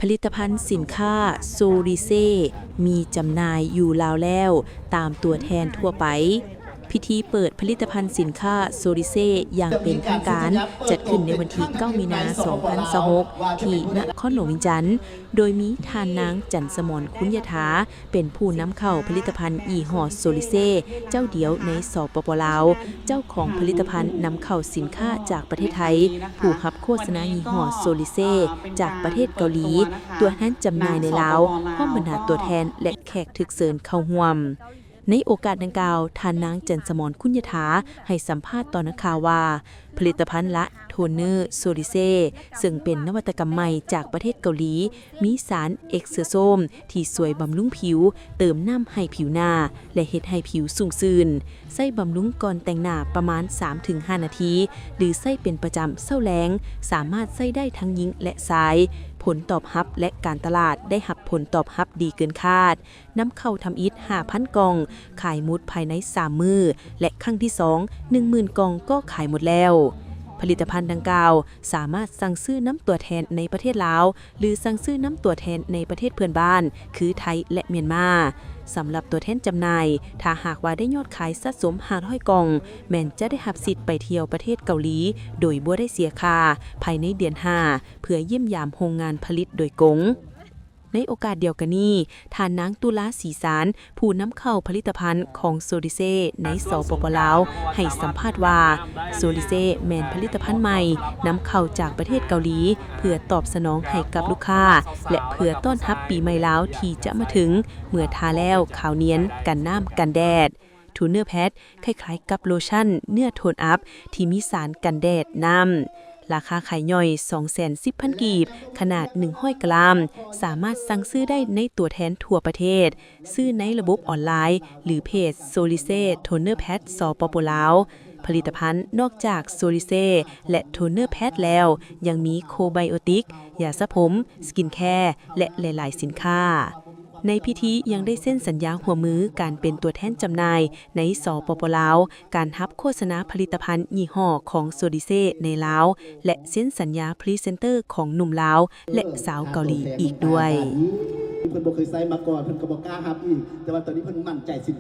ຜະລິດຕະພັນສິນຄ້າໂຊລິເຊ ມີຈຳໜ່າຍຢູ່ລາວແລ້ວຕາມຕົວແທນທົ່ວໄປ. ພິທີເປີດຜະລິດຕະພັນສິນຄ້າໂຊລິເຊຢ່າງເປັນທາງການ ຈັດຂຶ້ນໃນວັນທີເກົ້າ ມີນາ ສອງພັນຊາວຫົກ ທີ່ນະຄອນຫຼວງວຽງຈັນ, ໂດຍມີທ່ານນາງ ຈັນສະໝອນ ຄຸນຍະຖາ ເປັນຜູ້ນຳເຂົ້າຜະລິດຕະພັນຍີ່ຫໍ້ໂຊລິເຊ ເຈົ້າດຽວໃນ ສປປ ລາວ, ເຈົ້າຂອງຜະລິດຕະພັນນຳເຂົ້າສິນຄ້າຈາກປະເທດໄທ, ຜູ້ຮັບໂຄສະນາຍີ່ຫໍ້ໂຊລິເຊຈາກປະເທດເກົາຫຼີ, ຕົວແທນຈຳໜ່າຍໃນລາວ, ພ້ອມບັນດາຕົວແທນ ແລະ ແຂກຖືກເຊີນເຂົ້າຮ່ວມ. ໃນໂອກາດດັ່ງກ່າວ, ທ່ານນາງ ຈັນສະໝອນ ຄຸນຍະຖາ ໃຫ້ສຳພາດຕໍ່ນັກຂ່າວວ່າ, ຜະລິດຕະພັນລະ ໂທນເນີໂຊລິເຊ ເຊິ່ງເປັນນະວັດຕະກຳໃໝ່ຈາກປະເທດເກົາຫຼີ, ມີສານເອັກເຊີໂຊມທີ່ຊ່ວຍບຳລຸງຜິວ, ເຕີມນ້ຳໃຫ້ຜິວໜ້າ ແລະ ເຮັດໃຫ້ຜິວຊຸ່ມຊື່ນ. ໃຊ້ບຳລຸງກ່ອນແຕ່ງໜ້າປະມານສາມເຖິງຫ້ານາທີ ຫຼື ໃຊ້ເປັນປະຈຳເຊົ້າແລງ, ສາມາດໃຊ້ໄດ້ທັງຍິງ ແລະ ຊາຍ. ຜົນຕອບຮັບ ແລະ ການຕະຫຼາດໄດ້ຮັບຜົນຕອບຮັບດີເກີນຄາດ. ນຳເຂົ້າທຳອິດຫ້າພັນກ່ອງ, ຂາຍໝົດພາຍໃນສາມມື້ ແລະ ຄັ້ງທີສອງ ໜຶ່ງໝື່ນກ່ອງກໍຂາຍໝົດແລ້ວ. ຜະລິດຕະພັນດັ່ງກ່າວ ສາມາດສັ່ງຊື້ນຳຕົວແທນໃນປະເທດລາວ ຫຼື ສັ່ງຊື້ນຳຕົວແທນໃນປະເທດເພື່ອນບ້ານ ຄື ໄທ ແລະ ມຽນມາ. ສຳລັບຕົວແທນຈຳໜ່າຍ, ຖ້າຫາກວ່າໄດ້ຍອດຂາຍສະສົມຫ້າຮ້ອຍກ່ອງ, ແມ່ນຈະໄດ້ຮັບສິດໄປທ່ຽວປະເທດເກົາຫຼີ ໂດຍບໍ່ໄດ້ເສຍຄ່າ ພາຍໃນເດືອນຫ້າ ເພື່ອຢ້ຽມຢາມໂຮງງານຜະລິດໂດຍກົງ. ໃນໂອກາດດຽວກັນນີ້, ທ່ານນາງ ຕຸລາ ສີສານ ຜູ້ນຳເຂົ້າຜະລິດຕະພັນຂອງໂຊລິເຊໃນ ສປປ ລາວ ໃຫ້ສຳພາດວ່າ, ໂຊລິເຊແມ່ນຜະລິດຕະພັນໃໝ່ນຳເຂົ້າຈາກປະເທດເກົາຫຼີ ເພື່ອຕອບສະໜອງໃຫ້ກັບລູກຄ້າ ແລະ ເພື່ອຕ້ອນຮັບປີໃໝ່ລາວທີ່ຈະມາເຖິງ, ເມື່ອທາແລ້ວຂາວນຽນ, ກັນນ້ຳກັນແດດ. ໂທນເນີແພັດ ຄ້າຍໆກັບໂລຊັນເນື້ອໂທນອັບທີ່ມີສານກັນແດດ, ນ້ຳ. ລາຄາຂາຍຍ່ອຍສອງແສນສິບພັນກີບ, ຂະໜາດໜຶ່ງຮ້ອຍກຣາມ, ສາມາດສັ່ງຊື້ໄດ້ໃນຕົວແທນທົ່ວປະເທດ, ຊື້ໃນລະບົບອອນລາຍ ຫຼື ເພຈ ໂຊລິເຊ ໂທນເນີແພັດ ສປປ ລາວ. ຜະລິດຕະພັນນອກຈາກໂຊລິເຊ ແລະ ໂທນເນີແພັດແລ້ວ, ຍັງມີໂຄໄບໂອຕິກ, ຢາສະຜົມ, ສະກິນແຄ ແລະ ຫຼາຍໆສິນຄ້າ. ໃນພິທີຍັງໄດ້ເຊັນສັນຍາຮ່ວມມືການເປັນຕົວແທນຈຳໜ່າຍໃນ ສປປ ລາວ, ການຮັບໂຄສະນາຜະລິດຕະພັນຍີ່ຫໍ້ຂອງໂຊລິເຊໃນລາວ ແລະ ເຊັນສັນຍາພຣີເຊັນເຕີຂອງໜຸ່ມລາວ ແລະ ສາວເກົາຫຼີອີກດ້ວຍ. ເພິ່ນບໍ່ເຄີຍໃຊ້ມາກ່ອນ, ເພິ່ນກໍບໍ່ກ້າຮັບອີກ, ແຕ່ວ່າຕອນນີ້ເພິ່ນໝັ້ນໃຈສິນ